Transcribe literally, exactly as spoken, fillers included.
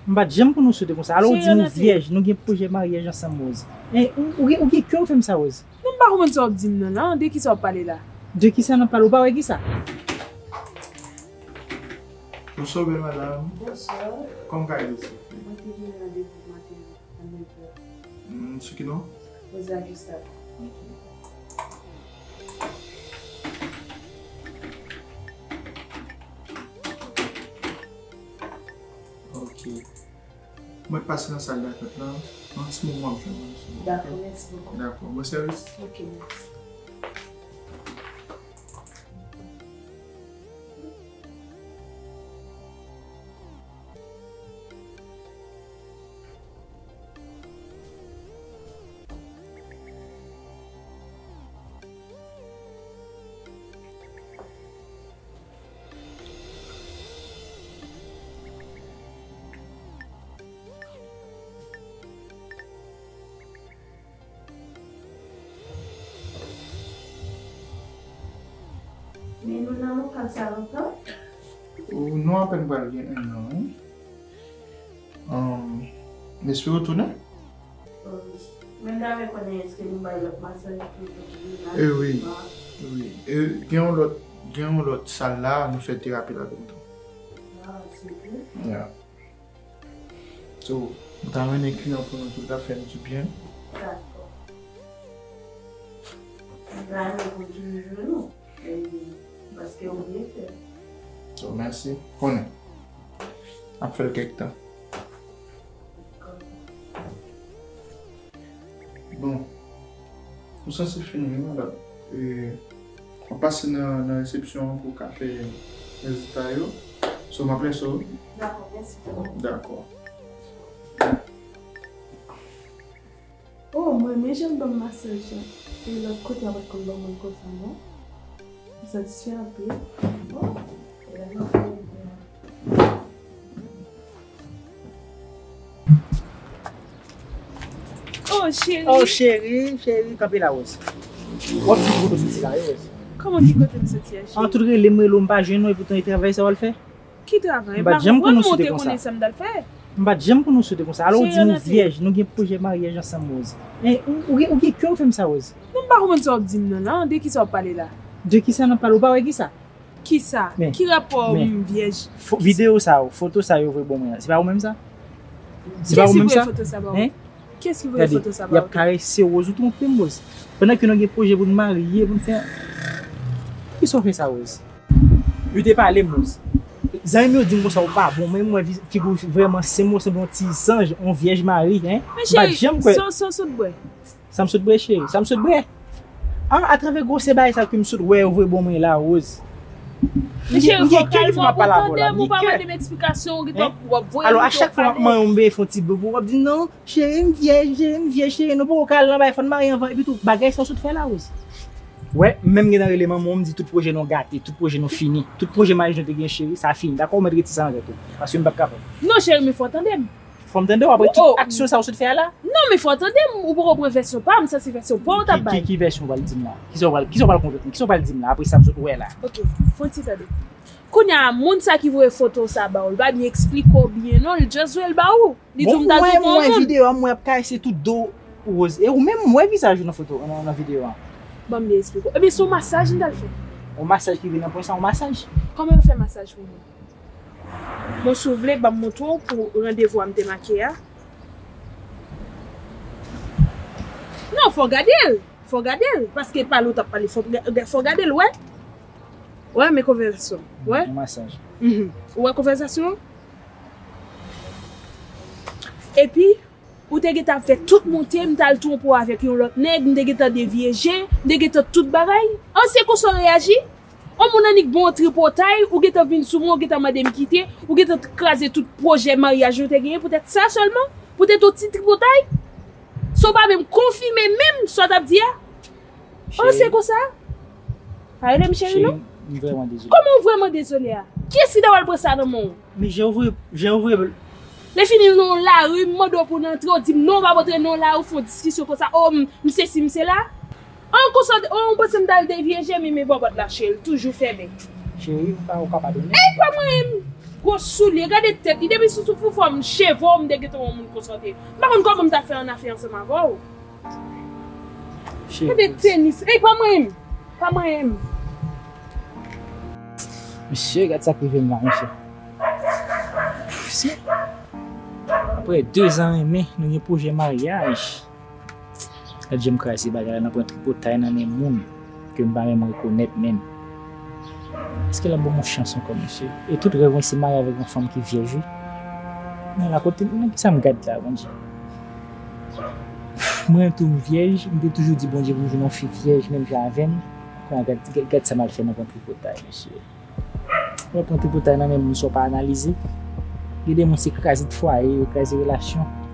M pa t janm konn ou sou te konsa. Alò ou di nou vyèj, nou gen pwojè maryaj ansanm, Rose. Hein, ou, ou gen, ou gen kè ou fè m sa, Rose? Non, m pa konprann sa w ap di m nan la. De kisa w ap pale la? De kisa n ap pale? Ou pa wè kisa? Bonswa, bèl madanm. Bonswa. Kòman w ka ede, silvouplè? Mwen te gen randevou maten an, a nèv è. Hmm, sou ki non? Rosa Gustave. Ok. Ok. Mwen pase nan sal datant lan, nan ti moman w ap jwenn mwen sou. Dakò, mèsi bokou. Dakò, bon sèvis. Ok, mèsi. Men nou nan lokal sa lontan? Ou, nou apèn pral gen enn an, wi. Um, m espere w tounen. Mwen ta renmen konnen èske nou bay lòt masaj pou lòt moun la? Eh wi, wi. E gen yon lòt, gen yon lòt sal la, nou fè terapi la tou. Ah, se vre? Yeah. So, m ta renmen kliyan pou nou tou ta fè m dibyen. Dakò. M ta renmen kontinye jwenn ou. Paske ou byen fè. So, mèsi. Konnen. N ap fè l kèk tan. Bon. Ou sanse fini, wi, madanm. E, w ap pase nan, nan resepsyon an pou w ka fè rezilta yo. So, m ap lese w. Dakò, mèsi. Dakò. Oh, mwen renmen jan l ban m masaj la. E lòt kote a pa t konn ban mwen l konsa non. M satisfè anpil. Oh, e la m ap fè yon. Oh, cheri. Oh, cheri, cheri, kanpe la, Rose. W ap fini kote w soti la, wi, Rose. Kòman ki kote m soti a, cheri? An tout rele m, rele w, m pa jwenn ou, epoutan e travay sa w al fè? Ki travay? M pa janm konn ou sou te konsa. M pa janm konn ou sou te konsa. Alò ou di nou vyèj, nou gen pwojè maryaj ansanm, Rose. Hein, ou, ou gen, ou gen kè ou fè m sa, Rose? Non, m pa konprann sa w ap di m nan la. De kisa w ap pale la? De kisa n ap pale? Ou pa wè kisa? Kisa? Ki rapò m vyèj? Videyo sa yo, foto sa yo voye ban mwen an. Se pa ou menm sa? Se pa ou menm sa? Kiyès ki voye foto sa ba ou? Hein? Kiyès ki voye foto sa ba ou? Gade, y ap karese Rose, ou twonpe m, Rose. Pandan ke nou gen pwojè pou n marye, pou n fè. Poukisa w fè sa, Rose? Yo te pale m, Rose. Zanmi m yo di m konsa ou pa bon, men mwen figi w vrèman sen, ou sanble yon ti zanj, yon vyèj mari, hein? M pa t janm kwè. Men cheri, sa w sot bwè? Sa m sot bwè, cheri? Sa m sot bwè? Ah, atravè gwosè bagay sa ke m sot wè yo voye ban mwen la, Rose. Men cheri, fò w kalme w pou w tande m, ou pa mande m eksplikasyon, ou gentan w ap voye m. Alò, a chak fwa m ap manyen w, m veye fè yon ti bwè pou w, w ap di m non, cheri, m vyèj, cheri, m vyèj, cheri, nou poko ka al nan bagay, fò n marye anvan, epi tou, bagay sa w sot fè la, Rose. Wè, m menm gentan rele manman w, m di tout pwojè nou gate, tout pwojè nou fini, tout pwojè maryaj nou te gen, cheri, sa fini, dakò, ou mèt retire sa nan tèt ou, paske m p ap kapab. Non, cheri, men fò w tande m. Fò m tande w apre tout aksyon sa ou sot fè a la? Non, men fò w tande m, ou poko pran vèsyon pa m, sa se vèsyon pa w w t ap bay. Ki, ki vèsyon w pral di m la? Kisa w pral, kisa w pral konvèt mwen? Kisa w pral di m la apre sa m sot wè la? Ok, fè yon ti tande. Kounye a, moun sa ki voye foto sa ba w, li pa byen eksplike w byen non, li just voye l ba ou. Li di w m t al twonpe yon moun. Bon, mwen, mwen videyo a, mwen ap karese tout do w, Rose. E ou menm, m wè vizaj ou nan foto, nan, nan videyo a. Ban m byen eksplike w. Ebyen, se yon masaj m t al fè. Yon masaj ki vin nan pwen sa, yon masaj? Kòman yo fè masaj pou moun? Bon, si w vle, ban m montre w pou randevou a m te make a. Non, fò w gade l. Fò w gade l. Paske pale w t ap pale, fò, fò w gade l, wè. Wè, men konvèsasyon. Wè? Yon masaj. Mhm. Ou wè konvèsasyon an? Epi, ou te gentan ap fè tout monte, m t al twonpe w avèk yon lòt nèg, m te gentan devye je, m te gentan tout bagay. An, se konsa w reyaji? Yon moun annik ba w tripotay, ou gentan vin sou mwen, ou gentan mande m kite, ou gentan kraze tout pwojè maryaj nou te genyen poutèt sa sèlman? Poutèt yon ti tripotay? Sa w pa menm konfime menm sa w t ap di a? Oh, se konsa? Pa rele m cheri non. Cheri, m vrèman dezole. Kòman w vrèman dezole a? Kiyès ki ta pral pran sa nan men w? Men jan w voye, jan w voye. Lè fini nan yon lari, m mande w pou n antre, w di m non, w p ap antre nan yon lari, w fè yon diskisyon konsa, oh, m, m sesi, m sela. An konsa, oh, w panse m t al devye je, men, men bòbòt la, cheri, toujou fèmen. Cheri, ou pa, ou ka padone. Ey, pa mwen menm! Gwo soulye, gade tèt li. Depi sou sou fou fòm cheve w, m te gentan wè yon moun konsa w te ye. M pa konn kòman m ta fè annafè ansanm avè w. Gade tenis. Ey, pa manyen m. Pa manyen m. Mesye, gad sa k rive m la, mesye. Mesye, apre de zan renmen, nou gen pwojè maryaj. Gad jan m kraze bagay la, nan pran tripotay nan men moun ke m pa menm rekonèt menm. Èske l ap ban m yon chans ankò, mesye? E tout rèv mwen se marye avèk yon fanm ki vyèj, wi. Men la kote, nan kisa m gad la, Bondye? Mwen tou m vyèj, m te toujou di Bondye pou m jwenn yon fi vyèj menm jan avè m. Kounye a gad, gad, gad sa m al fè nan pran tripotay, mesye. Lè w pran tripotay nan men moun sa w pa analize, gen de moun se kraze fwaye yo, kraze relasyon.